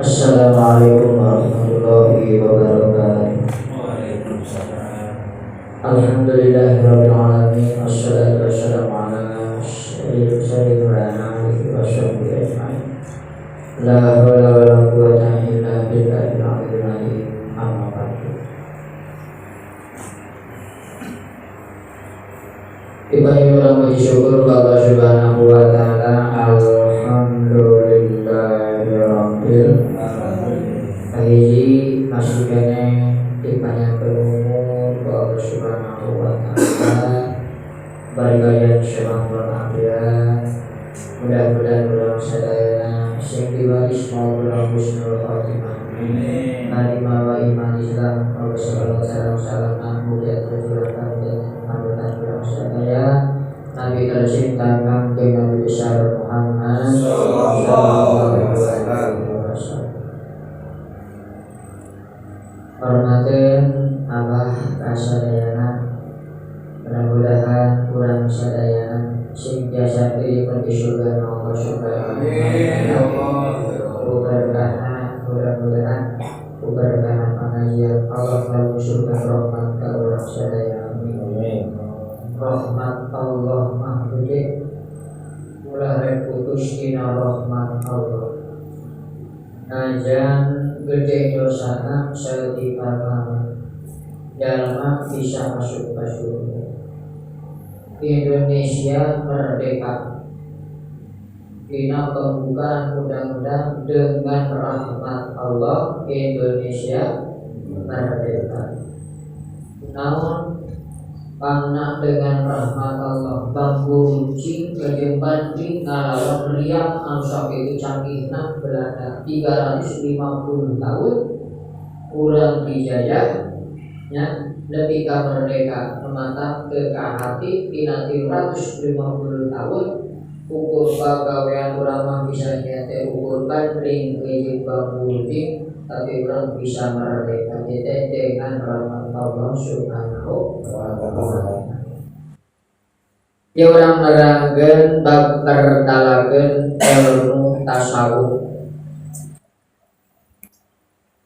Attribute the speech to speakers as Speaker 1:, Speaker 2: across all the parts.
Speaker 1: Assalamualaikum warahmatullahi wabarakatuh.
Speaker 2: Waalaikumsalam.
Speaker 1: Alhamdulillahirabbil alamin, wassalatu wassalamu ala asyrofil mursalin wa ala alihi washabbihi ajmain. La haula wala quwwata illa billahil aliyyil azim. Amma ba'du. Kita puji syukur kepada Allah Subhanahu wa taala. Alhamdulillahirabbil alamin. Hiji masih kene dipanjangkeun umur ku Allah Subhanahu wa taala. Bari kalian sehat walafiat. Mudah-mudahan urang sadayana sing diwaris maupun husnul khotimah.
Speaker 2: Amin.
Speaker 1: Mari mawa iman Islam Allah sallallahu alaihi wasallam mulia tujuan dan panutan urang sadaya. Nabi tercinta Kangjeng Nabi besar Muhammad
Speaker 2: Sallallahu alaihi wasallam.
Speaker 1: Hormatin Abah kasadayana, mudah-mudahan urang sadayana sing jasa diri di surga Allah Subhanahu wa taala. Keberkahan, mudah-mudahan keberkahan pengajian Allah lalu surga rahmat ka urang sadaya.
Speaker 2: Amin.
Speaker 1: Rahmat Allah mah gede, ulah rek putus dina rahmat Allah. Najan gede dosana saeutik mah jalma bisa masuk ke surga. Indonesia merdeka dina pembukaan undang-undang dengan rahmat Allah Indonesia merdeka. Namun karena dengan rahmat Allah bambu runcing gajah banding ngalawan riang anu sakitu canggihna Belanda 350 tahun urang dijajah nya lebih ka merdeka memantap ke hati tina 350 tahun ukur pagawean urang mah bisa teh ukur banding jeung bambu runcing tapi urang bisa merdeka teh dengan rahmat Allah Subhanahu wa taala. Ya urang nerangkeun bab pertalakeun ilmu tasawuf.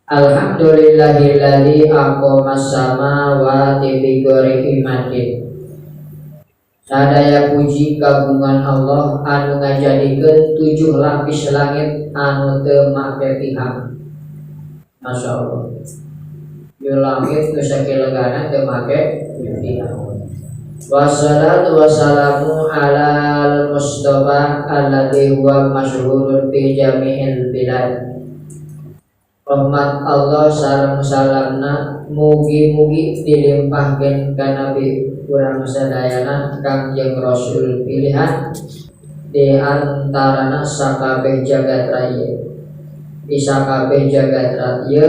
Speaker 1: Alhamdulillahilladzi aqama samawati bi ghairi imadin. Sadaya puji kagungan Allah anu ngajadikeun 7 lapis langit anu teu make tihang. Masya Allah. Yo langit nu sakilegana teu make tihang. Wassalatu wassalamu alal mustafa alladzi huwa masyhurun fi jami'il bilad. Rahmat Allah sareng salamna mugi-mugi dilimpahkeun ka nabi urang sadayana Kangjeng Rasul pilihan di antarana sakabeh jagat raya. Di sakabeh jagat raya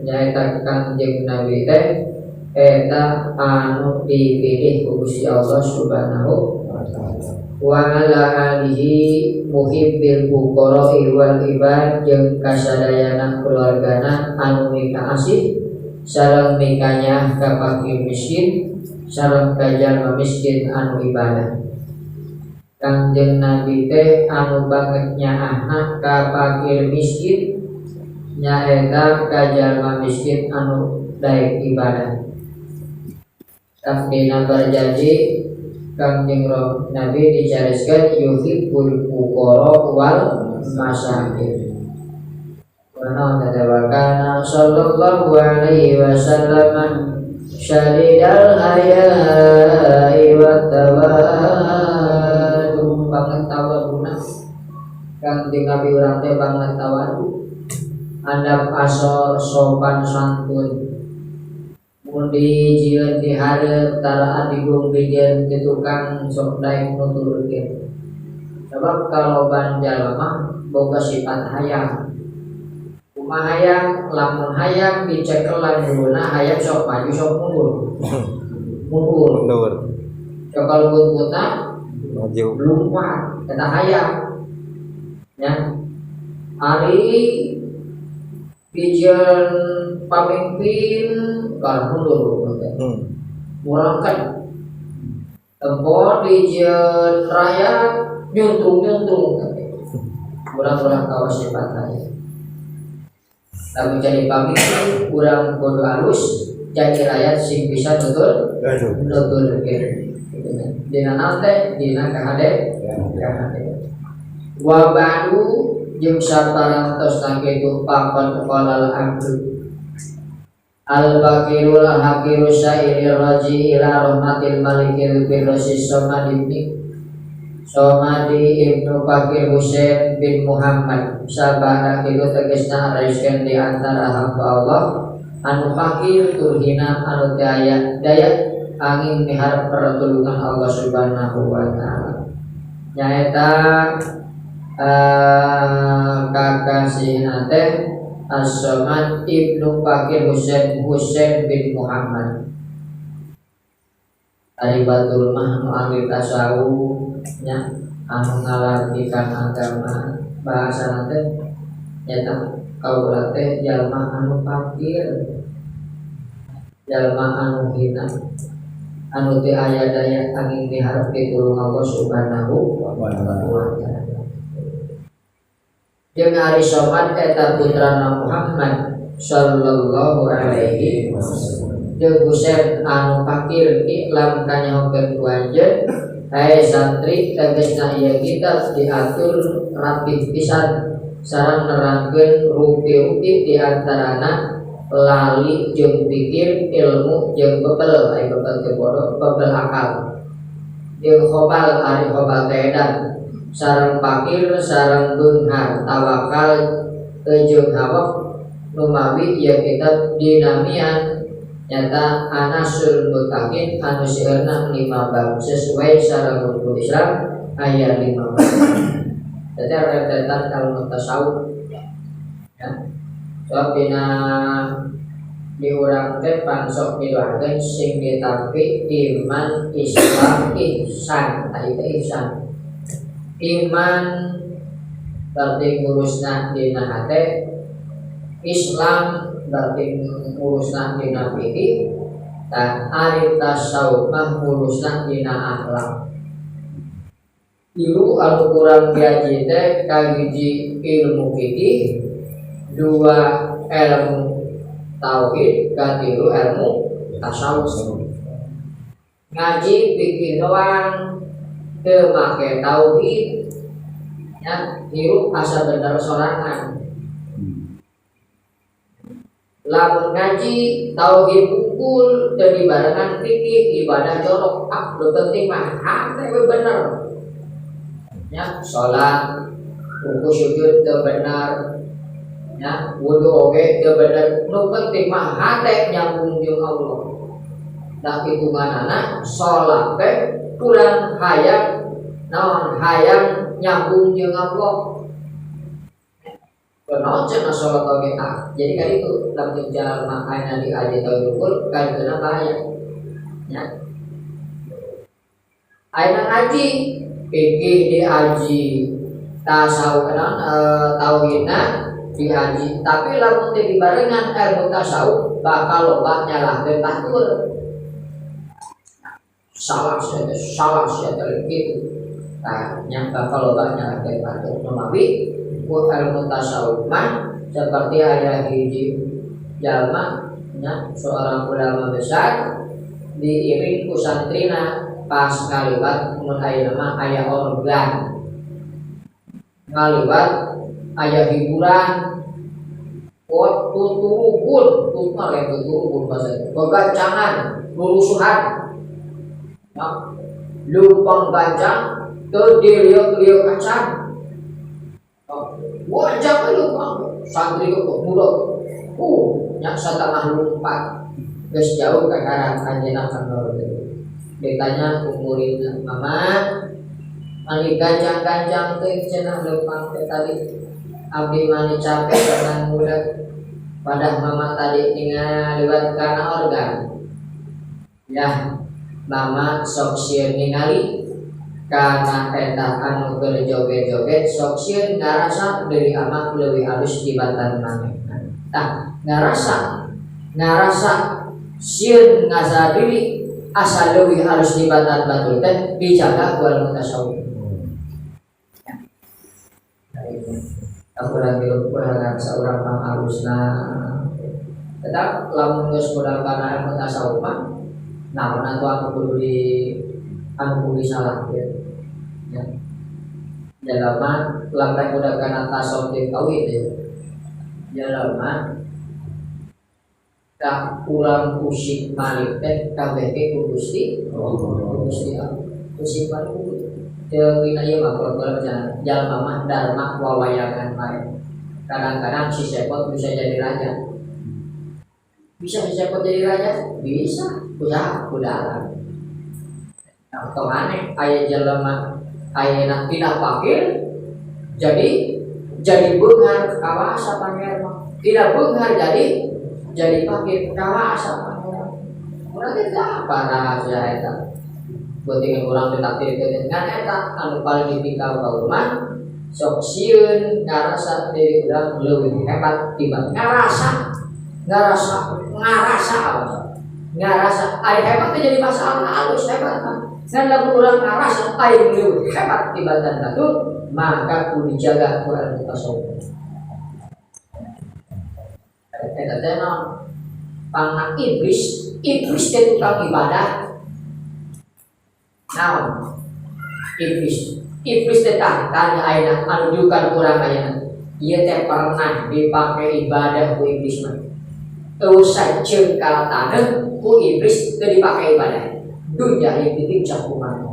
Speaker 1: nyaeta Kangjeng Nabi teh eta anu dipilih ku Gusti Allah Subhanahu wa taala. Wa ala alihi muhibbil fuqara'i wal ibad jeung kasadayana keluargana anu mika asih sareng mikanya ka fakir miskin sareng ka jalma miskin anu ibadah. Kangjeng Nabi teh anu banget nyaahna ka fakir miskin nyaeta ka jalma miskin anu daek ibadah. Takdina berjanji Kangjeng Nabi dicariskan yuhibbul fuqara wal masakin. Wa kana sallallahu alaihi wasallam syadidal haya'i wa tawadu banget tawaduna. Kangjeng Nabi urang teh banget tawadu andap asor sopan santun mun dijieun di hareup tara adigung dijieun di tukang sok daek nuturkeun sebab kalau jalma boga sifat hayang kumaha hayang lamun hayang dicekelan huluna hayang sok maju sok mundur mundur cekel buntutna
Speaker 2: maju
Speaker 1: lumpat eta hayang ya ari dijieun pamimpin kalau mundur murangkan tempo dijieun rakyat nyuntung-nyuntung urang-urang kawas sifat hayang lamun jadi pamimpin urang kudu halus jadi rakyat sing bisa nutur nuturkeun dina naon teh dina kahade kahade wa ba'du jeung saparantosna kitu pakon qalal abdu al bakirul hakiru syairil raji ila rahmatil malikil firdosi somadi Somadi ibnu Fakir Husain bin Muhammad sabada kitu tegesna araiskeun di antara hamba Allah anu fakir tur hina anu teu aya daya angin miharep pertulungan Allah Subhanahu wa taala nyaeta kakasihna teh As-Samad ibnu Fakir Husain Husain bin Muhammad ari batur mah nu ahli tasawuf nya anu ngalartikan agama bahasana teh nyaeta kaula teh jalma anu fakir jalma anu hina anu teu aya daya angin miharep ditulung Allah Subhanahu wa taala jeung ari Somad eta putrana Muhammad sallallahu alaihi wasallam jeung Husain anu fakir iklam kanyahokeun ku anjeun hae santri tegesna ieu kitab diatur rapih pisan sareng nerangkeun rupi-rupi di antarana lali jeung pikir ilmu jeung bebel ai bebel teh bodoh bebel akal jeung khobal ari khobal teh edan sareng fakir sareng beunghar tawakal jeung hawak numawi ieu kitab dinamian nyata anasul mutakin anu seueurna 5 bab sesuai sareng rukun Islam aya 5 bab. Jadi rentetan ilmu tasawuf ya. Sebab dina di urang teh pansok miluarkeun sing ditampi iman Islam ihsan, tadi teh ihsan. Iman berarti ngurusna dina hate, Islam berarti ngurusna dina fikih, dan ari tasawuf mah ngurusna dina akhlak. Ilu anu kurang diaji teh kahiji ilmu fikih, dua ilmu tauhid, katilu ilmu tasawuf. Ngaji fikih doang teu make tauhid ya hirup asa bener sorangan. Lamun ngaji tauhid unggul teu dibarengan fikih ibadah jorok, ah nu penting mah hate we bener. Ya salat ruku sujud teu bener ya wudu oge teu bener, nu penting mah hate nyambung jeung Allah. Nah hitunganana salat teh kurang hayang naon hayang nyambung jeung Allah. Kunaon cenah salat oge tah. Jadi kan itu lamun jalma aya diaji tauhid unggul kadieuna bahaya. Ya. Ayeuna ngaji fikih diaji tasawuf naon tauhidna diaji, tapi lamun teu dibarengan ilmu tasawuf bakal loba nyalahkeun batur. Salah sia teh kitu. Tah nya bakal loba nyalahkeun batur. Numawi ku ilmu tasawuf mah seperti aya hiji jalma nya seorang ulama besar diiring ku santrina pas ngaliwat mun ayeuna mah aya organ ngaliwat aya hiburan tuturubun tutur lain tuturubun bahasa begancangan lurusuhan ya lumpang gancang teu diliuk-liuk acan Oh, wajah lu santri kok murah. Nya satengah lompat. Geus jauh ka karang anjeunna kan ditanya ku muridna, "Mama, mani ganjang-ganjang teh cenah leumpang teh tadi abdi mani capek dengan muda pada mama tadi tinggal lewat kana organ." Ya, mama sok sieun ningali kana eta anu keur joget-joget sok sieun ngarasa deui ama leuwih halus tibatan manehna. Tah, ngarasa sieun ngasa diri asa leuwih halus tibatan batur teh dijaga ku ilmu tasawuf. Aku lagi kurang seorang pang alusna. Tetap lamun geus modal kana ilmu tasawuf mah naon atuh anu kudu di anu kudu disalahkeun. Ya. Jalma lampai udah kana tasawuf jeung tauhid ya. Jalma tak urang usik malik teh kabeh ge ku Gusti Allah. Gusti Allah. Usik malik teu dina ieu mah kalau jalma mah dharma wawayangan bae. Kadang-kadang si sepot bisa jadi raja. Bisa si sepot jadi raja? Bisa. Kusaha kudalan. Nah, tong aneh aya jelema ayeuna tina fakir jadi beunghar kawasa pangeran mah. Tina beunghar jadi fakir kawasa pangeran. Urang teh apa rahasia eta? Beuting urang ditakdirkeun ngan eta anu paling dipikau ka urang sok sieun ngarasa diri urang leuwih hebat tibang ngarasa ngarasa apa? Ngarasa ari hebat teh jadi masalah halus hebat mah. Ngan lamun urang ngarasa aing leuwih hebat tibatan batur maka kudu dijaga ku ilmu tasawuf. Eta teh naon? Pangna iblis, iblis teh tukang ibadah. Naon? Iblis. Iblis teh tah tanya ayeuna anujukan urang ayeuna. Ieu teh pernah dipake ibadah ku iblis mah. Eueuh cengkal taneuh ku iblis teu dipake ibadah. Dunya ieu ditingcak kumaha.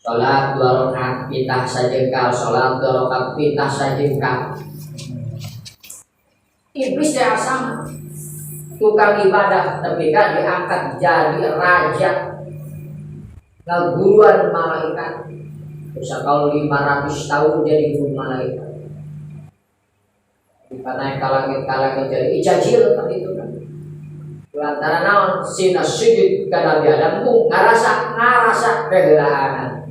Speaker 1: Salat 2 rakaat pitah sajengkal, salat 2 rakaat pitah sajengkal. Iblis teh sama tukang ibadah tapi kan diangkat jadi raja ngaguruan malaikat. Bisa kalau 500 tahun jadi guru malaikat. Naik ka langit jadi ijazil kan itu kan. Lantaran naon sina sujud ka Nabi Adam ku ngarasa keheulaanan.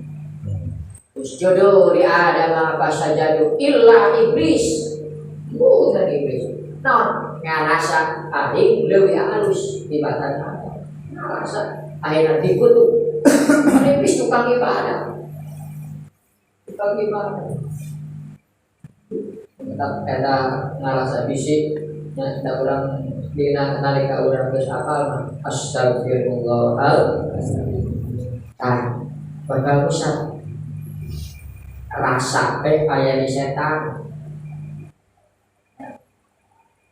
Speaker 1: Usjudu li Adam fasajadu illa iblis. Bukan iblis. Naon ngarasa aing leuwih halus tibatan Adam. Ngarasa akhirnya dikutuk. Iblis tukang ibadah. Tukang ibadah. Tetap eta ngarasa bisik nya da urang dina nalika urang geus apal mah astagfirullah. Tah bakal usah rasa teh aya di setan.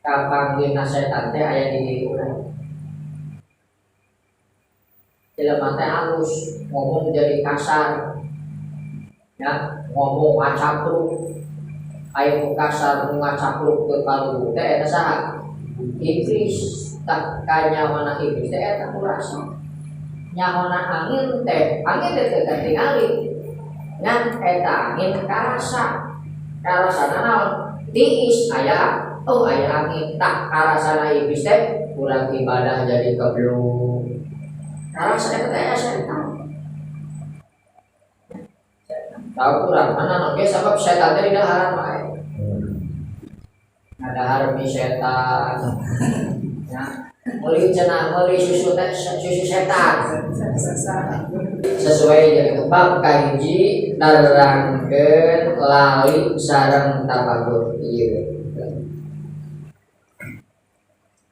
Speaker 1: Kapanggihna setan teh aya di diri urang. Jelema teh halus, ngomong jadi kasar. Ya, ngomong ngacapruk. Aya nu kasar nu ngacapruk ke kaluhur teh eta saha? Iblis. Tah kanyawana iblis teh eta ku rasa. Nyahona angin teh teh katingali. Ngan eta angin karasa. Karasana naon? Tiis aya, oh aya angin. Tah karasana iblis teh kurang ibadah jadi keblung. Karasa eta teh aya setan. Tahu kurang mana oke sebab setan teh didaharan wae. Ngadahar mie setan. Ya, meuli cenah meuli susu teh susu setan. Sesuai jeung bab kahiji nerangkeun lali sareng tafakur ieu.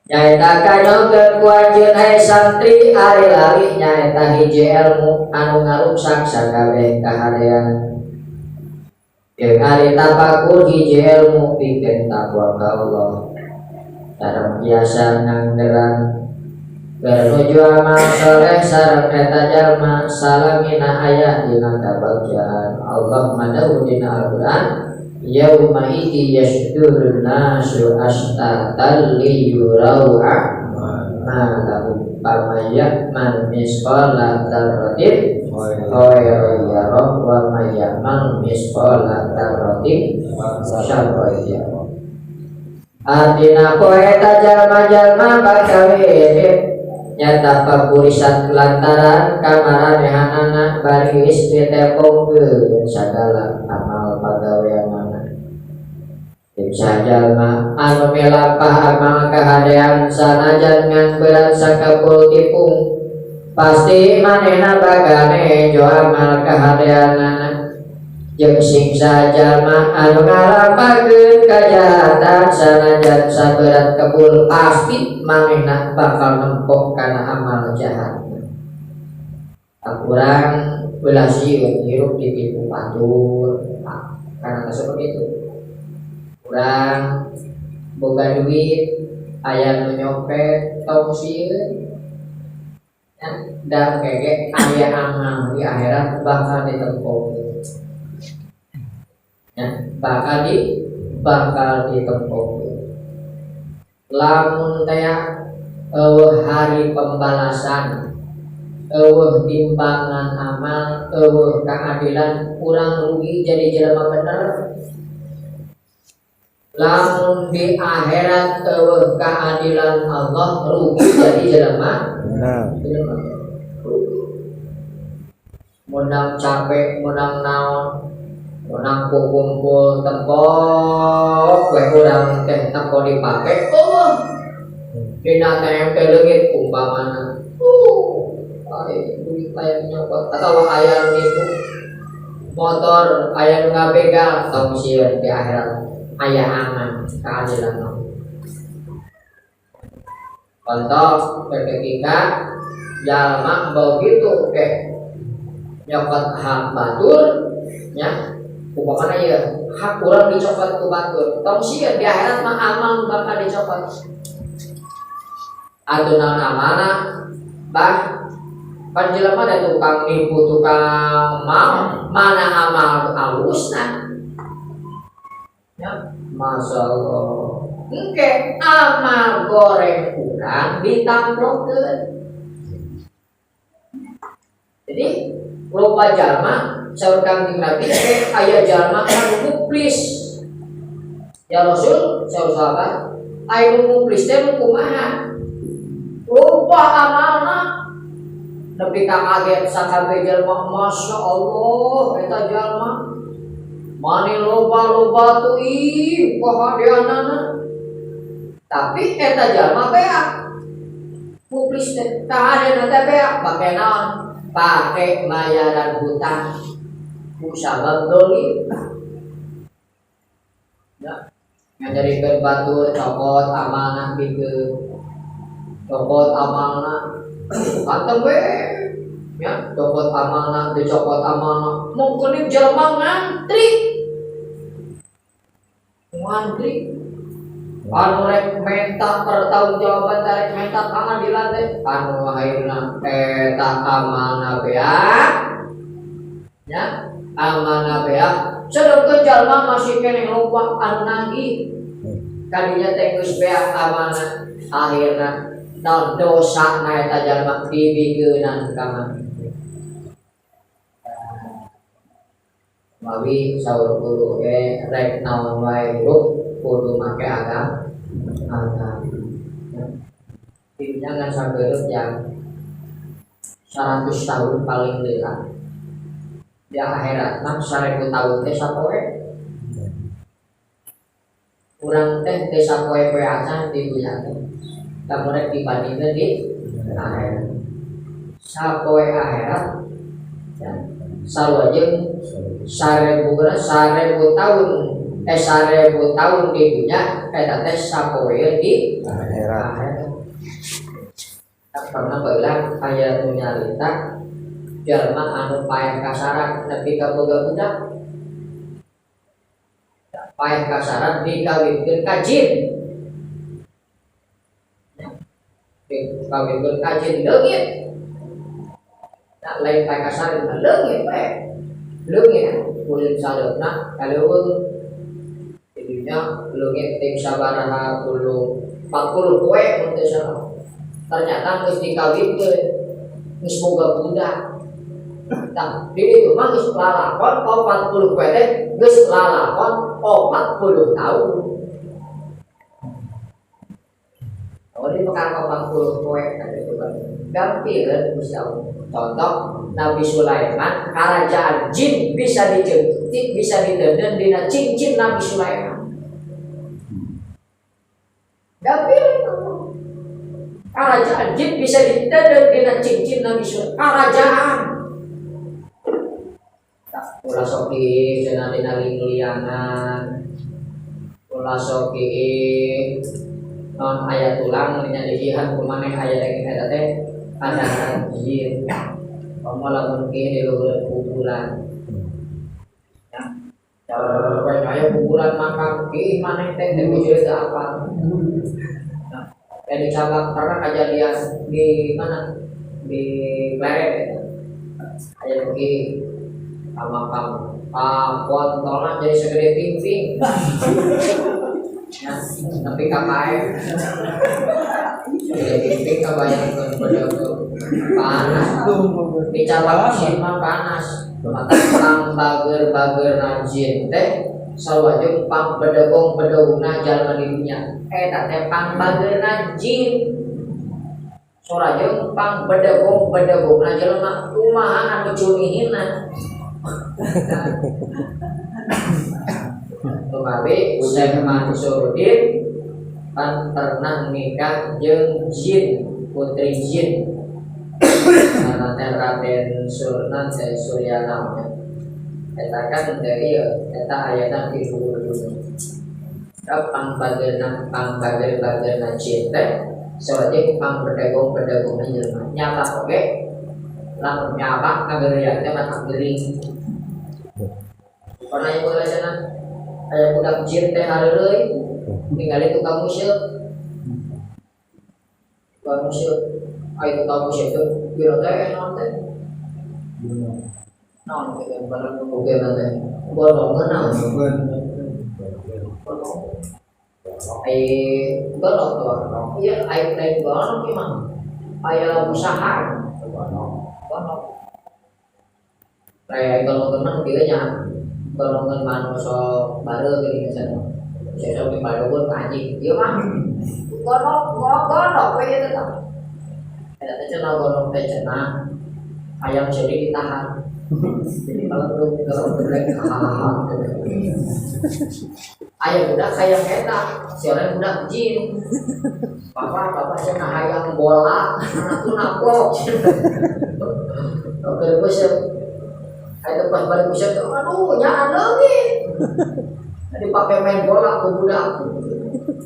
Speaker 1: Nyaeta kanyongkeun ku anjeun hai santri ari lali nyaeta hiji ilmu anu ngaruksak sakabeh kahadean. Jeung ari tafakur hiji ilmu pikeun takwa ka Allah. Sareng biasa nganggeran Menuju amal soleh sareng eta jalma salamina aya dina kabagjaan. Allah madawuh dina Al-Qur'an yauma idzi yasdurun nasu ashtatan liyurau a'malahum faman ya'mal misqala dzarratin khairan yarah wa man ya'mal misqala dzarratin syarran yarah. Artina poe eta jalma-jalma bakal hidup nyata paburisan lantaran kamaranehanana bari geus ditepongkeun sagala amal pagaweanana. Bisa jalma anu milampah amal kahadean sanajan ngan berat sakapul tipung pasti manehna bakal nejo amal kahadeanana. Jeung singsa jalma anu ngalampakeun kajahatan sanajan saberat kebul pasti manehna bakal nempok kana amal jahat. Kurang belah sieun hirup ditipu batur, karena seperti itu. Kurang boga duit aya nu nyopet tong sieun dan kege aya amal di akhirat bakal ditempok. Ya, bakal ditempok. Lamun teh eueuh hari pembalasan, eueuh timbangan amal, eueuh keadilan, kurang rugi jadi jelema bener. Lamun di akhirat eueuh keadilan Allah, rugi jadi jelema
Speaker 2: bener.
Speaker 1: Menang capek, menang naon, menang kumpul tempok, we urang teh tempo dipake, oh, dina teh teh leungit umpamana, ai duit aya nyopot atau aya nipu motor aya nu ngabegal, tong sieun di akhirat aya aman keadilan Allah. Contoh ketika jalma begitu ke nyokot hak batur, ya umpamana ieu hak urang dicopot ku batur, tong sieun di akhirat mah amal bakal dicopot. Atuh naon amalna bah pan jelema da tukang nipu tukang mau mana amal alusna ya masyaallah engke amal goreng kurang ditamplokeun. Jadi loba jalma saur Kangjeng Nabi teh aya jalma anu muflis. Ya Rasul saur sahabat aya nu muflis teh nu kumaha? Loba amalna nepi ka kaget sakabeh jalma masya Allah eta jalma mani loba-loba teuing kahadeanana. Tapi eta jalma beak muflis teh kahadeanna teh beak pake naon? Pake bayaran hutang ku sabab dolim. Ya, ngajarikeun batur cokot amanah pikeun cokot amanah kanteng we ya cokot amanah dicokot amanah mungkin jelema ngantri ngantri anu rek menta pertanggungjawaban rek menta pengadilan teh anu akhirna eta amanah beak ya amanah beak sedengkeun jalma masih keneh loba anu nagih kadinya teh geus beak amanah akhirna naon dosa na eta jalma dibigeunan ka maneh. Mawi saur guru ge rek naon wae hirup kudu make agama. Jangan sampai yang 100 tahun paling lila. Di akhirat mah 1000 tahun teh sapoe. Urang teh teh sapoe poe acan di dunya teh. Lamun rek dibandingkeun di akhirat. Sapoe akhirat ya, sarua jeung 1000 tahun 1000 tahun di dunia eta teh sapoe di akhirat. Pernah baheula aya nu nyarita jalma anu paeh kasaran nepi ka boga budak. Paeh kasaran dikawinkeun ka jin. Kawinkeun ka jin leungit. Tak lain kasar leungit we. Leungit ulin saleupna ka leuweung. Jadinya leungit ting sabaraha puluh 40 poe mun teu salah. Ternyata geus dikawinkeun geus boga budak. Tah, di ditu mah geus lalakon 40 poe teh geus lalakon 40 tahun. Oh, di perkara 40 poe kan itu kan. Gampil Gusti Allah. Contoh Nabi Sulaiman, kerajaan jin bisa dijentik, bisa didenden dina cincin Nabi Sulaiman. Gampil. Kerajaan jin bisa didenden dina cincin Nabi Sulaiman. Kerajaan. Ulah soki cenah dina liangan. Ulah soki non aya tulang nyadihan kumaneh aya daging eta teh kadaharan jin. Komo lamun kieu di luhur kuburan. Ya. Cara aya kuburan makam kieu maneh teh teu bujur teu apa. Nah, di cabang pernah kejadian di mana? Di Pleret eta. Aya nu kieu ka makam kontolna jadi segede pingping. Ya, tapi KKM jadi pingping kabayangkeun bedog panas di cabang mah panas mata pang bager-bager jin teh sarua pang bedegong-bedegongna jalma di dunya eta teh pang bageurna jin sora jeung pang bedegong-bedegongna jalma kumaha anu cunihina. Kembali Syekh Mansurdin kan pernah nikah jeung jin, putri jin. Karena teh Raden Surna teh Suryana. Eta kan dari eta ayana di luhur dunya. Pang bageurna pang bager-bageurna jin teh sawaje pang bedegong-bedegongna jelema. Nyata oge lamun nyabak ngageurian teh mah gering. Pernah ieu baheula cenah aya budak jin teh hareureuy ningali tukang musyeuk. Tukang musyeuk, aya tukang musyeuk teh pira teh naon teh? Naon teh barang oge teh. Bolong naon? Bolong. Ai bolong tuh. Ieu ai teh bolong ieu mah. Aya usaha. Bolong. Kayak golongan mah kieu nya. Golongan manusia baru gini misalnya. Saya di Bandung pun anjing, iya mah. Golong, golong, golong, kayak gitu tah. Eta teh cenah golong teh cenah ayam jadi ditahan. Jadi kalau belum golong geblek hahaha. Ayam budak hayang eta, si orang budak jin. Papa, papa cenah hayang bola, anak tuh naplok. Oke, bos. Ayo pas balik buset, aduh, nyaan lagi. Dipakai main bola ke budak.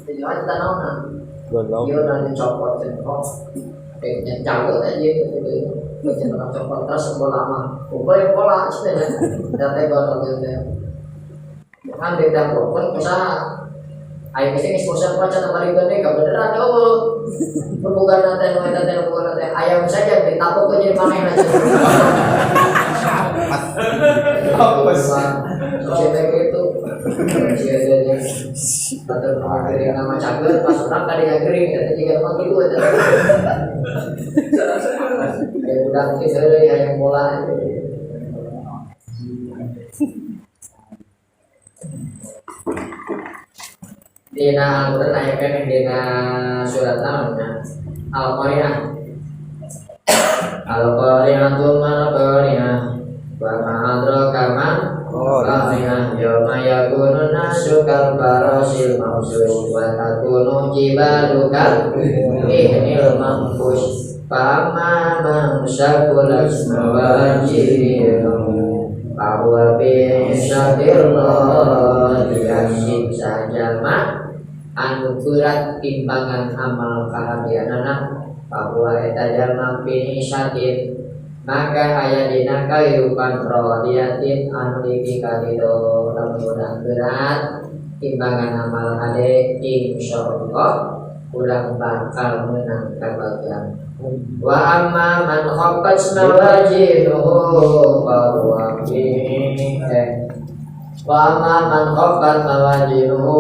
Speaker 1: Jadi aja tanaman. Dia nanti copot copot. Kayaknya jago aja gitu. Macam copot terus bola mah. Boleh bola sebenarnya. Data bola gitu. Kan di dapur pun usaha. Ayo mesti geus bosan maca balik gede ka beneran eueuh. Bukan nanti nanti bukan nanti ayam saja ditapok ke jadi maneh aja. Apa sih? Cerita gitu. Cerita atau akhirnya nama cager pas orang tadi gering kata jika emang gitu aja. Ya udah mungkin saya dari ayam bola. Dina Al-Quran ayat kan dina surat naonnya Al-Qari'ah. Al-Qari'atu mal qari'ah wa ma adraka ma qari'ah yauma yakunu nasu kal farasil mawsus wa takunu jibalu kal ihnil manfus fa amma man saqulat mawazinuhu fa huwa fi 'ishatir radiyah sajama anu berat timbangan amal kahadianana bahwa eta jalma finisatin maka aya dina kahirupan radiyatin anu dipikarido lamun berat timbangan amal hade insyaallah Urang bakal menang kabagian. Wa amma man khaffat mawazinuhu fa huwa fi wa amma man khaffat mawazinuhu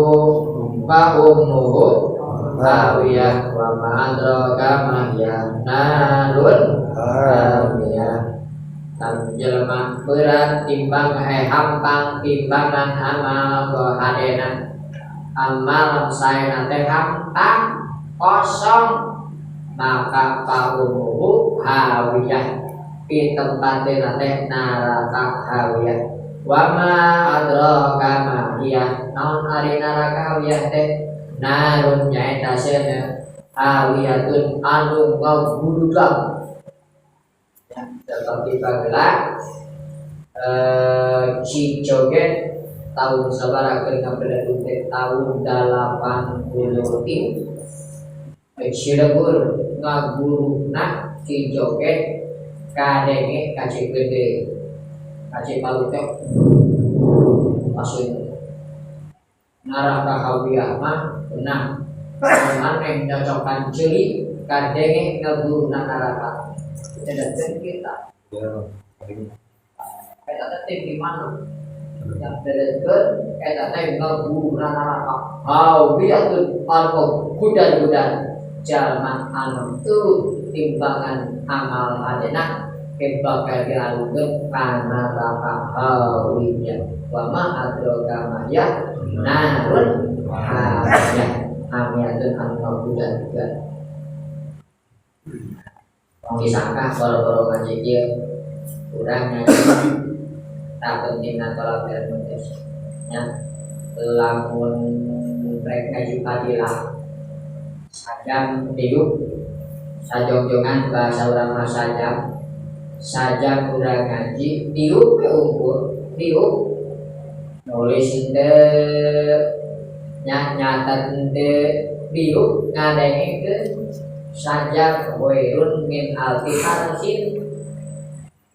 Speaker 1: fa ummuhu hawiyah wa ma adraka ma hiya narun hamiyah. Tam jelema berat timbang hampang timbangan amal hadena amal saena teh hampang kosong maka paumuhu hawiyah di tempatna teh neraka hawiyah. Wa ma adraka ma hiya naon ari neraka hawiyah teh narun nyaeta seuneu hawiyatun anu ngaguludag. Ya, seperti bageula Cijoget tahun sabaraha keur ngabeledug teh tahun 83. Cilegur ngaguruna Cijoget kadenge ka Cigede ka Cipalu teh pasieun neraka hawiyah mah beunang maneh nyocokan ceuli kadenge ngaguruna neraka. Tidak kita. Eta teh di mana? Yang beledkeun eta teh ngaguruna neraka. Hawiyatun anu gudan-gudan jalma anu teu timbangan amal hadena bakal dialungkeun ka neraka hawiyah. Wa ma adraka ma hiya narun hamiyah. Hamiyatun anu gudan-gudan. Wong disangka boro-boro ngaji ieu urang ngaji tak pentingna tolak ilmu teh nya lamun rek ngaji padilah sajam diuk sajongjongan bahasa urang mah sajam sajam urang ngaji diuk we unggul diuk nulis henteu nya nyatet henteu diuk ngadengekeun sajam wairun min alfi harsin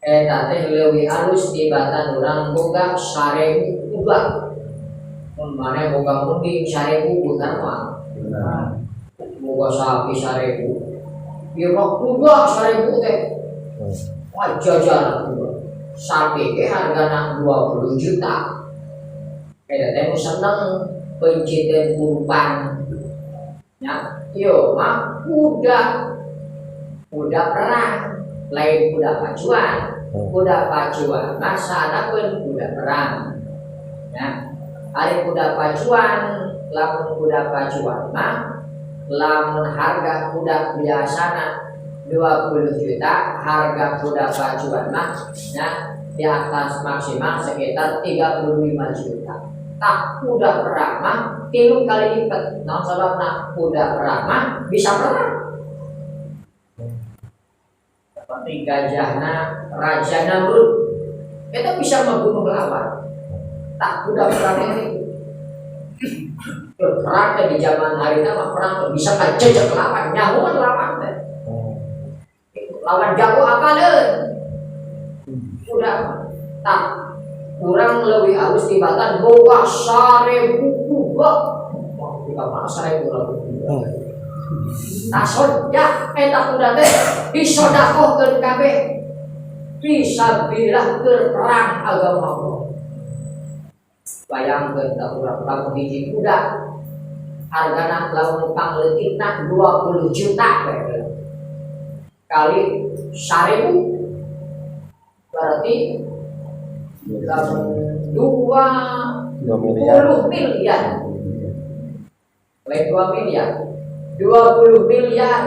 Speaker 1: eta teh leuwih alus tibatan urang boga 1000 kuda. Mun maneh boga munding 1000 beungar mah. Boga sapi 1000. Ieu mah kuda 1000 teh. Wah jajan kuda. Sapi teh hargana 20 juta. Eta teh nu seneng penciteun kurban. Nya, ieu mah kuda. Kuda perang, lain kuda pacuan. Kuda pacuan mah saanakeun kuda perang. Ya. Ari kuda pacuan, lamun kuda pacuan mah lamun harga kuda biasana 20 juta, harga kuda pacuan mah ya, di atas maksimal sekitar 35 juta. Tak kuda perang mah 3 kali lipat. Naon sababna kuda perang mah bisa perang. Seperti gajahna Raja Namrud, kita bisa membunuh lawan. Tak kuda perang ini perang di zaman hari itu mah perang bisa ngejejek lawan, nyahuan lawan teh. Lawan jago apa deun? Kuda tak kurang lebih halus tibatan boga 1000 kuda. Wah, kita mana 1000 lah kuda. Tak sodak eta kuda teh disodakohkeun kabeh. Fisabilillah keur perang agama Allah. Bayangkeun tak urang lamun hiji kuda hargana lamun pangleutikna 20 juta kali 1000 berarti 20 miliar. Lain 2 miliar, 20 miliar.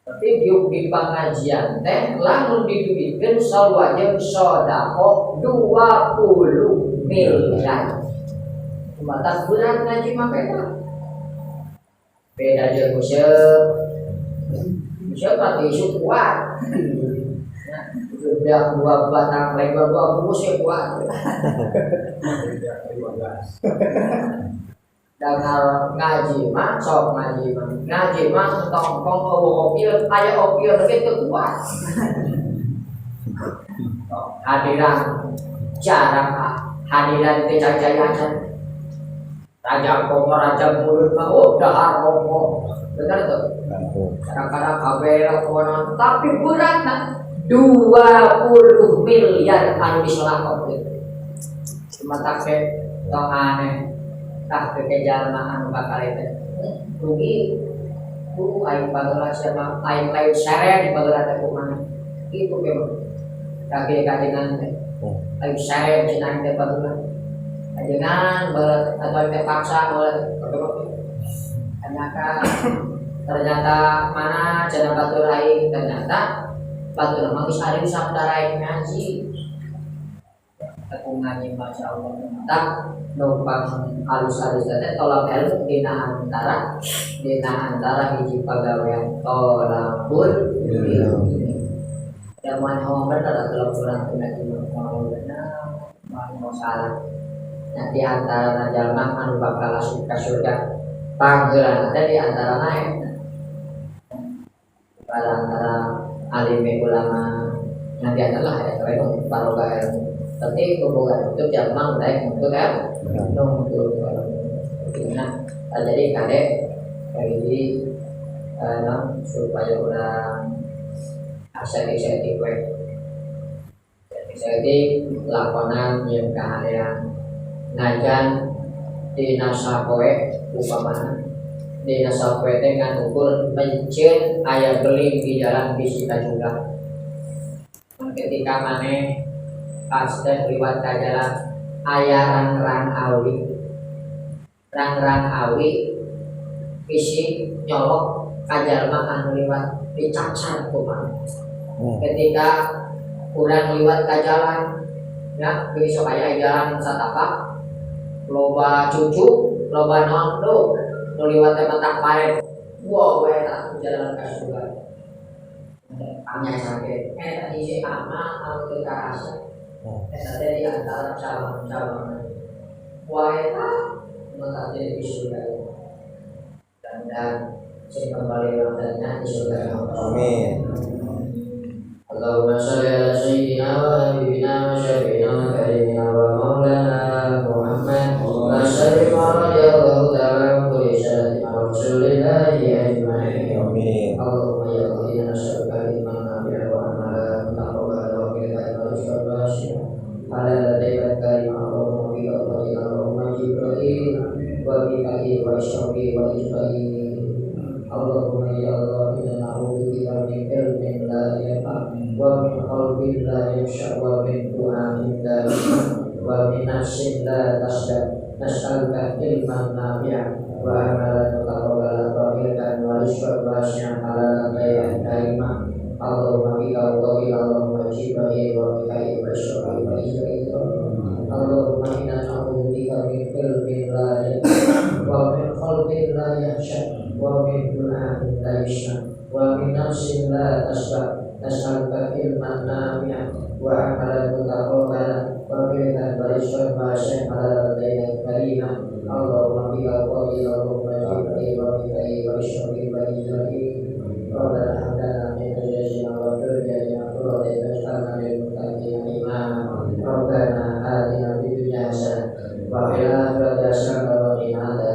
Speaker 1: Tapi di pengajian teh lamun diduitkeun sawajeng sedekah 20 miliar. Batas berat ngaji mah beda. Beda jeung useup. Useup mah tisu kuat. Nah, udah dua batang lebar dua bungkus ya kuat. Dangal ngaji mah sok ngaji mah. Ngaji mah tong-tong eueuh opil, aya opil teh teu kuat. Hadiran jarang hadiran teh jaya acan. Raja komo raja mulut mah oh dahar rokok. Bener tuh. Kadang-kadang kabeh kono tapi beratna 20 miliar anu diselakok gitu. Cuma tak tong aneh tah ke jalma anu bakal itu. Rugi ku aing bageula sia aing lain seren bageula teh kumaha. Itu memang kage kajengan teh. Aing seren cenah teh bageula. Kajengan bageula atau teh paksa bageula ternyata ternyata mana cenah batur aing ternyata batur mah geus ari sabda aing ngaji. Aku ngaji masya Allah tak numpang alus-alus teh tolak ilmu dina antara hiji pagawean tolakul ilmi. Jaman hawa bener atau kurang ngaji mau bener mau salah. Nanti antara jalma anu bakal asup ka surga panggelan teh di antara naik pada antara alim ulama nanti adalah ya tapi barokah ilmu. Tapi hubungan itu jalma naik untuk kan nuntut. Nah, jadi kadek jadi supaya orang asal-asal we. Jadi lakonan yang keahlian najan dina sapoe upamana dina sapoe teh ngan ukur mencen aya beling di jalan bisi kajungga. Ketika maneh pas teh liwat ka jalan aya rang-rang awi bisi nyolok ka jalma anu liwat dicacar ku maneh. Ketika urang liwat ka jalan ya bisa aya jalan satapak loba cucu loba naon tuh nu liwat teh mentak paen wah we eta jalan ka surga anya sampe eta hiji amal anu teu karasa eta teh di antara cabang-cabang wah eta mentak jadi di surga dan sing kembali wontennya di surga.
Speaker 2: Amin.
Speaker 1: Allahumma sholli ala sayyidina wa habibina wa syafi'ina wa karimina wa maulana Muhammad wa sallim radhiyallahu ta'ala an kulli syai'in wa rasulillahi ajma'in.
Speaker 2: Amin.
Speaker 1: Allahumma ya Allah inna nas'aluka ilman nafi'an wa amalan mutaqabbalan wa rizqan wasi'an halalan thayyiban kariman. Allahumma bika Allahumma Jibril wa Mikail wa Israfil wa Israil. Allahumma ya Allah inna na'udzubika min ilmin la yanfa' wa min qalbin la yakhsha' wa min du'ain la yusma' wa min nafsin la tasda'. Nas'aluka ilman nafi'an wa amalan mutaqabbalan wa rizqan wa rizqan wasi'an halalan thayyiban kariman. Allahumma bika Allahumma Jibril wa Mikail wa Israfil wa Israil. Allahumma inna na'udzubika min ilmin la yanfa' wa min qalbin la yakhsha' wa min du'ain la yusma' wa min nafsin la tasba'. Nas'aluka ilman nafi'an wa amalan mutaqabbalan wa rizqan wa rizqan wasi'an halalan thayyiban kariman. Allahumma bika Allahumma Jibril wa Mikail wa Israfil wa Israil. Rabbana hab lana min azwajina wa dhurriyyatina qurrata a'yun waj'alna lil muttaqina imama. Rabbana atina fid dunya hasanah wa fil akhirati hasanah wa qina adzaban.